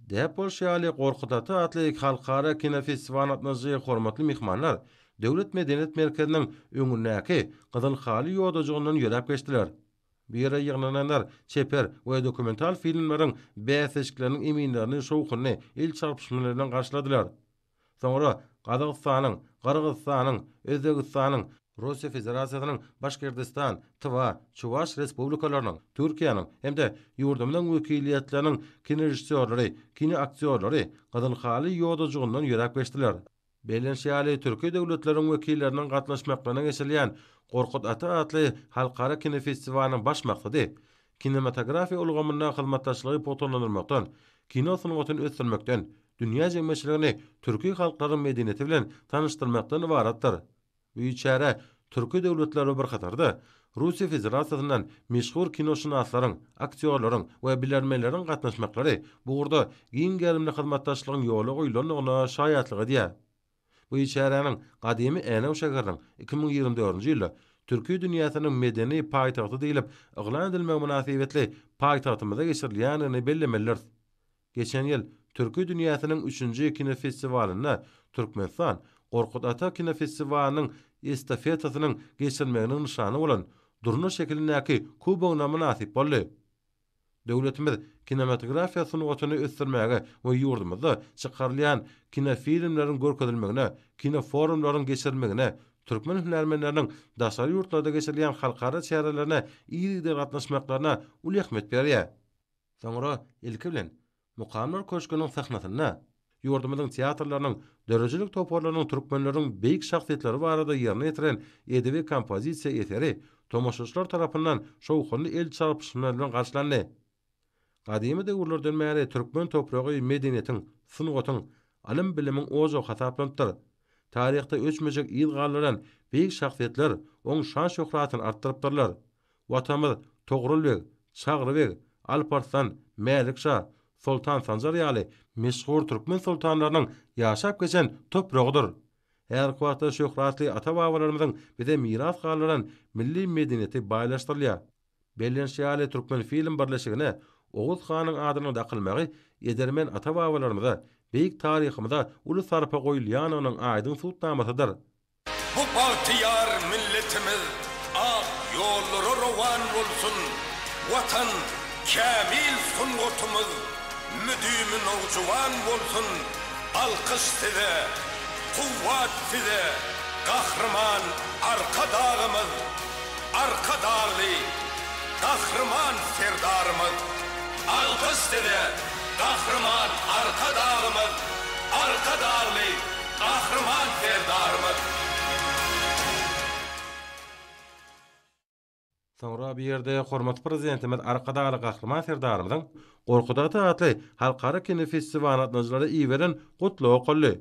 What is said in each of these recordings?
Däp bolşy ýaly, Gorkut ata atly halkara kinofestiwalyna gatnaşyjy hormatly myhmanlar Döwlet medeniýet merkeziniň öňündäki Gyzyl haly ýodajygyndan ýöräp geçdiler. Bu ýere ýygnananlar çeper we dokumental filmleriň bäsleşikleriniň eminlerini şowhunly el çarpyşmalar bilen garşyladylar. Soňra Gazagystanyň, Gyrgyzystanyň, Özbegistanyň, Russiýa Federasiýasynyň Başgyrdystan, Tywa, Çuwaş Respublikalarynyň, Türkiýäniň hem-de ýurdumyzyň wekiliýetleriniň kinorežissýorlary, kinoaktýorlary Gyzyl haly ýodajygyndan ýöräp geçdiler. Bellenişi ýaly, türki döwletleriň wekilleriniň gatnaşmaklaryna geçirilýän Gorkut ata atly halkara kinofestiwalynyň baş maksady kinematografiýa ulgamynda hyzmatdaşlygy pugtalandyrmakdan, kino sungatyny ösdürmekden, dünýä jemgyýetçiligini türki halklaryň medeniýeti bilen tanyşdyrmakdan ybaratdyr. Bu çärä türki döwletler bilen bir hatarda, Russiýa Federasiýasyndan meşhur kinoşynaslaryň, aktýorlaryň we bilermenleriň gatnaşmaklary bu ugurda giň gerimli hyzmatdaşlygyň ýola goýlandygyna şaýatlyk edýär. Bu çäräniň gadymy Änew şäheriniň 2024-nji ýylda Türki dünýäsiniň medeni paýtagty diýlip yglan edilmegi mynasybetli paýtagtymyzda geçirilýändigini bellemelidiris. Geçen ýyl Türki dünýäsiniň üçünji kinofestiwalynda Türkmenistan Gorkut ata kinofestiwalynyň estafetasynyň geçirilmeginiň nyşany bolan Durna şekilindäki kubogyna mynasyp boldy. Döwletimiz kinematografiýa sungatyny ösdürmäge we ýurdumyzda çykarylýan kinofilmleriň görkezilmegine, kinoforumlaryň geçirilmegine, türkmen hünärmenleriniň daşary ýurtlarda geçirilýän halkara çärelerine yzygider gatnaşmaklaryna uly ähmiýet berýär. Soňra, ilki bilen, Mukamlar köşgüniň sahnasynda ýurdumyzyň teatrlarynyň döredijilik toparlarynyň türkmenleriň beýik şahsyýetleri barada ýerine ýetiren edebi kompozisiýa eseri tomaşaçylar tarapyndan şowhunly el çarpyşmalar bilen garşylandy. Gadymy döwürlerden bäri türkmen topragy medeniýetiň, sungatyň, ylym-bilimiň ojagy hasaplanypdyr. Taryhda öçmejek yz galdyran beýik şahsyýetler oň şan-şöhratyny artdyrypdyrlar. Watanymyz Togrul beg, Çagry beg, Alp Arslan, Mälik şa, Soltan Sanjar ýaly meşhur türkmen soltanlarynyň ýaşap geçen topragydyr. Häzirki wagtda şöhratly ata-babalarymyzyň bize miras galdyran milli medeniýeti baýlaşdyrylýar. Bellenişi ýaly, Türkmenfilm birleşigine Oguz hanyň adynyň dakylmagy edermen ata-babalarymyza, beýik taryhymyza uly sarpa goýulýandygynyň aýdyň subutnamasydyr. Bu bagtyýar milletimiz ak ýollara rowan bolsun, Watan, kämil sungatymyz müdimi nowjuwan bolsun! Alkyş Size, kuwwat Size, Gahryman Arkadagymyz, Arkadagly Gahryman Serdarymyz! Alkyş Size, Gahryman Arkadagymyz, Arkadagly Gahryman Serdarymyz! Soňra bu ýerde hormatly Prezidentimiz Arkadagly Gahryman Serdarymyzyň Gorkut ata atly halkara kinofestiwalyna gatnaşyjylara iberen Gutlagy okaldy.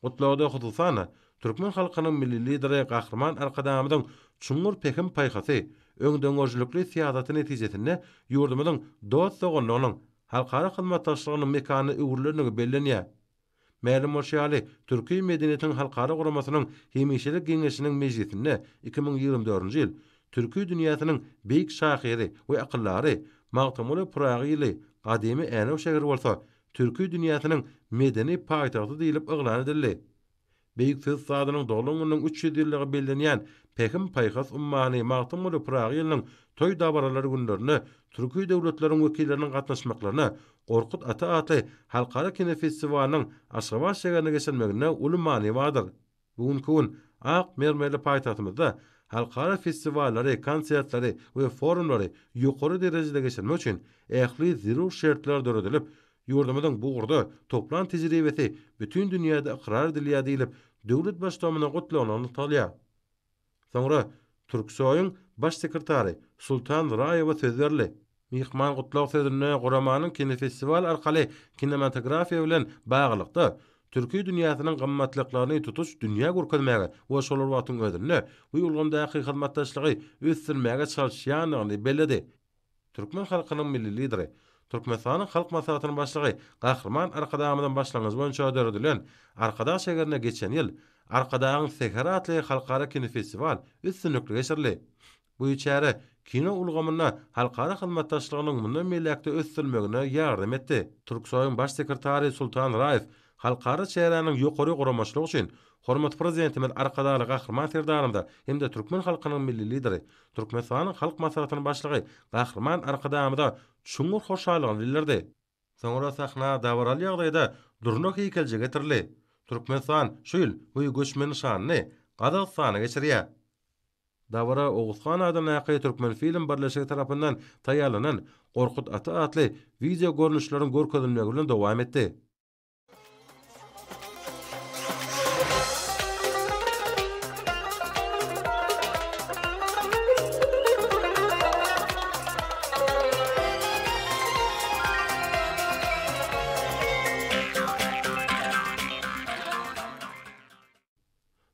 Gutlagda hususan-da, türkmen halkynyň Milli Lideri Gahryman Arkadagymyzyň çuňňur pähim-paýhasy, öňdengörüjilikli syýasaty netijesinde ýurdumyzyň dost-doganlygynyň, halkara hyzmatdaşlygynyň mekanyna öwrülendigi bellenýär. Mälim bolşy ýaly, Türki medeniýetiň halkara guramasynyň Hemişelik geňeşiniň mejlisinde 2024-nji ýyl Türki dünýäsiniň beýik şahyry we akyldary Magtymguly Pyragy ýyly, gadymy Änew şäheri bolsa Türki dünýäsiniň medeni paýtagty diýlip yglan edildi. Beýik söz ussadynyň doglan gününiň 300 ýyllygy bellenýän Pähim-paýhas ummany Magtymguly Pyragy ýylynyň toý dabaralary günlerinde türki döwletleriň wekilleriniň gatnaşmaklaryna Gorkut ata atly halkara kinofestiwalynyň Aşgabat şägerinde geçirilmeginde uly many bardyr. Bu günki gün ak mermerli paýtagtymyzda halkara festiwallary, konsertleri we forumlary ýokary derejede geçirmek üçin ähli zerur şertler döredilip, ýurdumyzyň bu ugurda toplan tejribesi bütin dünýäde ykrar edilýär diýlip, döwlet Baştutanymyzyň gutlagynda nygtalýar. Soňra Türksoýyň Baş sekretary Sultan Raýewa söz berildi. Myhman gutlag sözünde guramanyň kinofestiwal arkaly kinematografiýa bilen baglylykda, türki dünýäsiniň gymmatlyklaryny tutuş dünýä görkezmäge we şol bir wagtyň özünde bu ulgamdaky hyzmatdaşlygy ösdürmäge çalyşýandygyny belledi. Türkmen halkynyň Milli Lideri, Türkmenistanyň Halk Maslahatynyň Başlygy Gahryman Arkadagymyzyň başlangyjy boýunça döredilen Arkadag şägerinde geçen ýyl Arkadagyň säheri atly halkara kinofestiwal üstünlikli geçirildi. Bu çäre kino ulgamynda halkara hyzmatdaşlygynyň mundan beýläk-de ösdürilmegine ýardam etdi. Türksoýyň Baş sekretary Sultan Raýew halkara çäräniň ýokary guramaçylygy üçin hormatly Prezidentimiz Arkadagly Gahryman Serdarymyza hem-de türkmen halkynyň Milli Lideri, Türkmenistanyň Halk Maslahatynyň Başlygy Gahryman Arkadagymyza çuňňur hoşallygyny bildirdi. Soňra sahna dabaraly ýagdaýda Durna heýkeljigi getirildi. Türkmenistan şu ýyl bu göçme nyşanyny Gazagystana geçirýär. Dabara Oguzhan adyndaky Türkmenfilm birleşigi tarapyndan taýýarlanan Gorkut ata atly wideogörnüşleriň görkezilmegi bilen dowam etdi.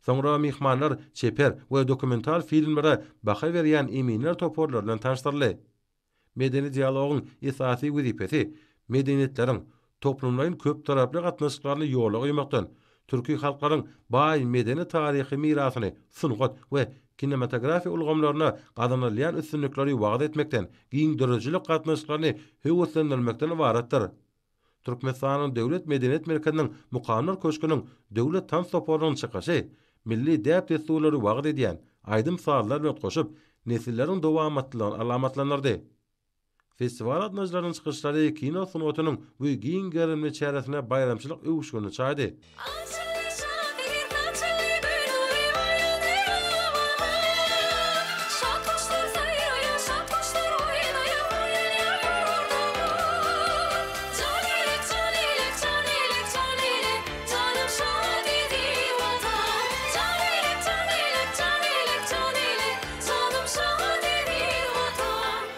Soňra myhmanlar çeper we dokumental filmlere baha berýän eminler toparlary bilen tanyşdyryldy. Medeni dialogyň esasy wezipesi medeniýetleriň toplumlaýyn köptaraply gatnaşyklaryny ýola goýmakdan, türki halklaryň baý medeni-taryhy mirasyny sungat we kinematografiýa ulgamlarynda gazanylýan üstünlikleri wagyz etmekden, giň döredijilik gatnaşyklaryny höweslendirmekden ybaratdyr. Türkmenistanyň Döwlet medeniýet merkeziniň Mukamlar köşgüniň Döwlet tans toparynyň çykyşy milli däp-dessurlary wagyz edýän aýdym-sazlar bilen utgaşyp, nesilleriň dowamatlylygyny alamatlandyrdy. Festiwal gatnaşyjylarynyň çykyşlary kino sungatynyň bu giň gerimli çäresine baýramçylyk öwüşginini çaýdy. Açyldy şahyr saçly gül nury oýandy obama. Şat guşlar saýraýar, şat guşlar oýnaýar, oýanýar ýurdumyz. Jan elek, jan elek, jan elek, jan elek, janym şa diýdi Watan. Jan elek, jan elek, jan elek, jan elek, janym şa diýdi Watan.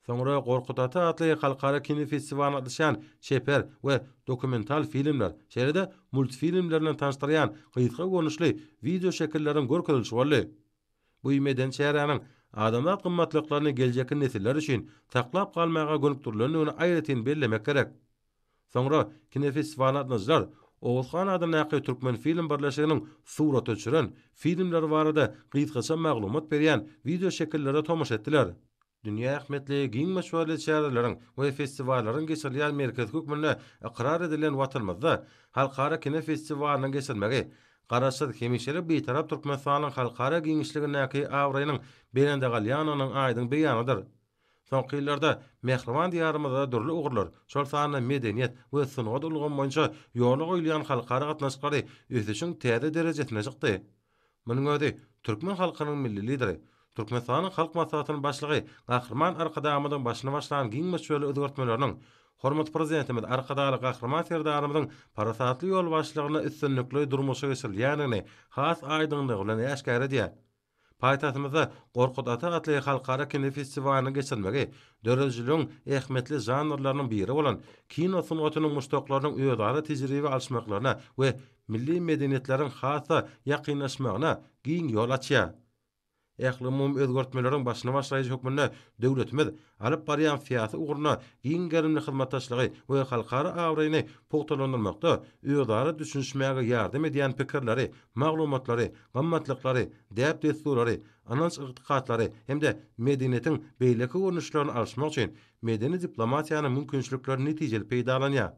Soňra Gorkut ata atly halkara kinofestiwalyna gatnaşýan çeper we dokumental filmler, şeýle-de multfilmler bilen tanyşdyrýan gysga görnüşli wideoşekilleriň görkezilişi boldy. Bu medeni çäräniň adamzat gymmatlyklaryny geljekki nesiller üçin saklap galmaga gönükdirilendigini aýratyn bellemek gerek. Soňra kinofestiwala gatnaşyjylar Oguzhan adyndaky Türkmenfilm birleşiginiň surata düşüren filmleri barada gysgaça maglumat berýän wideoşekillere tomaşa etdiler. Dünýä ähmiýetli giň möçberli çäreleriň we festiwallaryň geçirilýän merkezi hökmünde ykrar edilen Watanymyzda halkara kinofestiwalynyň geçirilmegi Garaşsyz, hemişelik Bitarap Türkmenistanyň halkara giňişligindäki abraýynyň belende galýandygynyň aýdyň beýanydyr. Soňky ýyllarda mähriban Diýarymyzda dürli ugurlar, şol sanda medeniýet we sungat ulgamy boýunça ýola goýulýan halkara gatnaşyklary ösüşiň täze derejesine çykdy. Munuň özi türkmen halkynyň Milli Lideri, Türkmenistanyň Halk Maslahatynyň Başlygy Gahryman Arkadagymyzyň başyny başlan giň möçberli özgertmeleriniň, hormatly Prezidentimiz Arkadagly Gahryman Serdarymyzyň parasatly ýolbaşçylygynda üstünlikli durmuşa geçirilýändigini has aýdyňlygy bilen äşgär edýär. Paýtagtymyzda Gorkut ata atly halkara kinofestiwalynyň geçirilmegi döredijiligiň ähmiýetli žanrlarynyň biri bolan kino sungatynyň muşdaklarynyň özara tejribe alyşmaklaryna we milli medeniýetleriň has-da ýakynlaşmagyna giň ýol açýar. Ählumumy özgertmeleriň başyny başlaýjy hökmünde döwletimiz alyp barýan syýasy ugruna giň gerimli hyzmatdaşlygy we halkara abraýyny pugtalandyrmakda özara düşünişmäge ýardam edýän pikirleri, maglumatlary, gymmatlyklary, däp-dessurlary, ynanç-ygtykatlary hem-de medeniýetiň beýleki görnüşlerini alyşmak üçin medeni diplomatiýanyň mümkinçiliklerini netijeli peýdalanýar.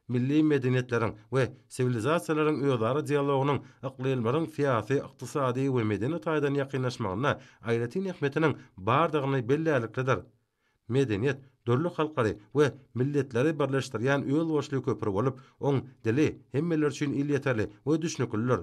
Milli medeniýetleriň we siwilizasiýalaryň özara dialogynyň yklymlaryň syýasy, ykdysady we medeni taýdan ýakynlaşmagynda aýratyn ähmiýetiniň bardygyny bellärliklidir. Medeniýet dürli halklary we milletleri birleşdirýän özboluşly köpri bolup, oň dili hemmeler üçin elýeterli we düşnüklidir.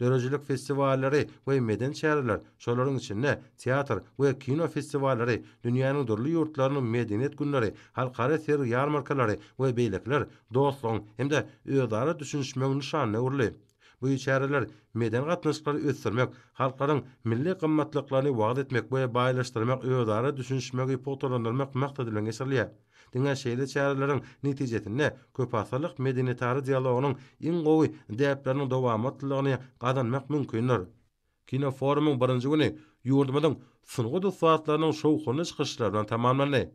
Döredijilik festiwallary we medeni çäreler, şolaryň içinde teatr we kino festiwallary, dünýäniň dürli ýurtlarynyň medeniýet günleri, halkara sergi-ýarmarkalary we beýlekiler dostlugyň hem-de özara düşünişmegiň nyşanyna öwrüldi. Bu çäreler medeni gatnaşyklary ösdürmek, halklaryň milli gymmatlyklaryny wagyz etmek we baýlaşdyrmak, özara düşünişmegi pugtalandyrmak maksady bilen geçirilýär. Diňe şeýle çäreleriň netijesinde köpasyrlyk medeniýetara dialogynyň iň gowy däpleriniň dowamatlylygyny gazanmak mümkindir. Kinoforumyň birinji güni ýurdumyzyň sungat ussatlarynyň şowhunly çykyşlary bilen tamamlandy.